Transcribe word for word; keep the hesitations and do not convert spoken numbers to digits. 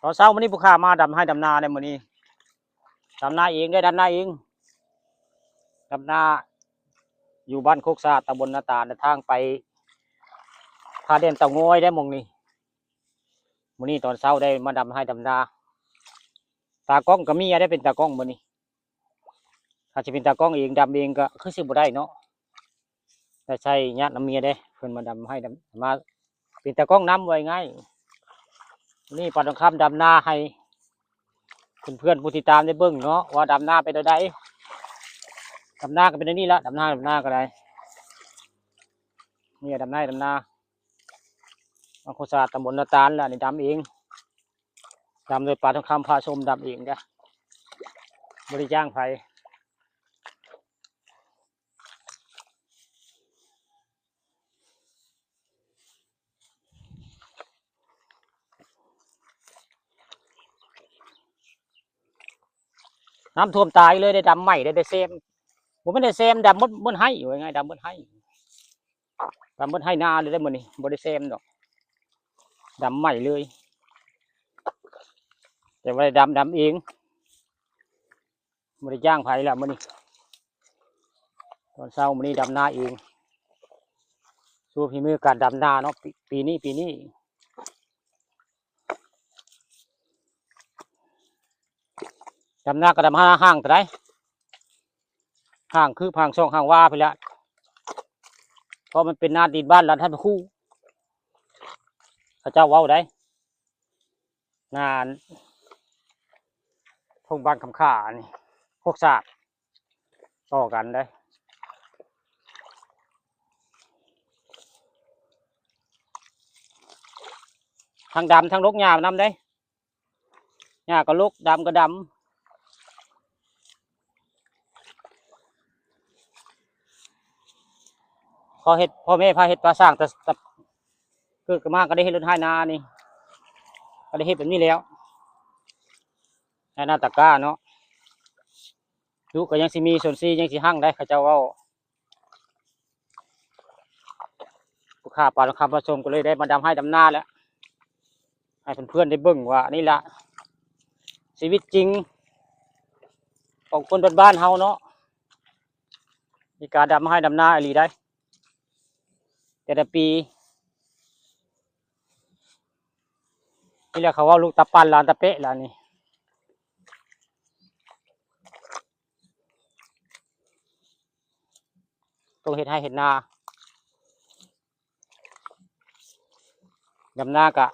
ตอนเช้ามื้อนี้ผู้ข้ามาดำไฮ่ดำนาได้มื้อนี้ ดำนาเองได้ดำนาเอง ดำนา อยู่บ้านโคกสะอาด ตำบลนาตาล ทางไปผาแดนเต่างอยได้หม่องนี้ มื้อนี้ตอนเช้าได้มาดำไฮ่ดำนา ตากล้องก็มีอะ ได้เป็นตากล้องมื้อนี้ ถ้าสิเป็นตากล้องเองดำเองก็คือสิบ่ได้เนาะ แต่ใช้ญาตินำเมียเด้ เพิ่นมาดำไฮ่ดำ มาเป็นตากล้องนำ ว่าง่าย นี่ปานทองคำดำนาให้เพื่อนๆผู้ติดตามได้เบิ่งเนาะ ว่าดำนาเป็นจั่งใด ดำนาก็เป็นอันนี้ละ ดำนา ดำนาก็ได้ นี่ดำนา ดำนา บ้านโคกสะอาด ตำบลนาตาล แล้วนี่ดำเอง ดำโดยปานทองคำพาชม ดำเองเด้อ บ่ได้จ้างไผ น้ำท่วมตายเลย ได้ดำใหม่ ได้ ได้แซม บ่แม่นได้แซม ดำหมด หมดไฮ่ ว่าง่าย ดำหมดไฮ่ ดำหมดไฮ่นาเลยได้มื้อนี้ บ่ได้แซมดอก ดำใหม่เลย แต่ว่าได้ดำ ดำเอง บ่ได้จ้างไผแล้วมื้อนี้ ตอนเช้ามื้อนี้ดำนาเอง โชว์ฝีมือการดำนาเนาะ ปี ปีนี้ ปีนี้ ดำนาก็ดำห่างเท่าใด ห่างคือห่างช่องห่างวาพู้นแหละ เพราะมันเป็นนาดินบ้านหลานท่านพระครู เขาเจ้าเว้าได้ นา ทุ่งบ้านคำข่านี่ โคกสะอาด ต่อกันเด้ ทั้งดำทั้งรกหญ้านำเด้ หญ้าก็รก ดำก็ดำ พอเฮ็ด พ่อแม่พาเฮ็ดปลาสร้าง แต่ แต่เกิดมาก็ได้เฮ็ดรถไถนานี่ ก็ได้เฮ็ดแบบนี้แล้ว ไถนาตะกร้าเนาะ ลูกก็ยังสิมีส่วนสี่ ยังสิหั่งได้ เขาเจ้าเว้า ผู้ข้าปานทองคำพาชมก็เลยได้มาดำไฮ่ดำนาแล้ว ให้เพื่อนๆได้เบิ่งว่านี่ละ ชีวิตจริง ของคนบ้านๆเฮาเนาะ มีการดำไฮ่ดำนาอีหลีได้ แต่ละปี นี่แหละเขาว่าลูกตาปันหลานตาเป๊ะแล้วนี่ ต้องเฮ็ดไฮ่เฮ็ดนา ดำนากะ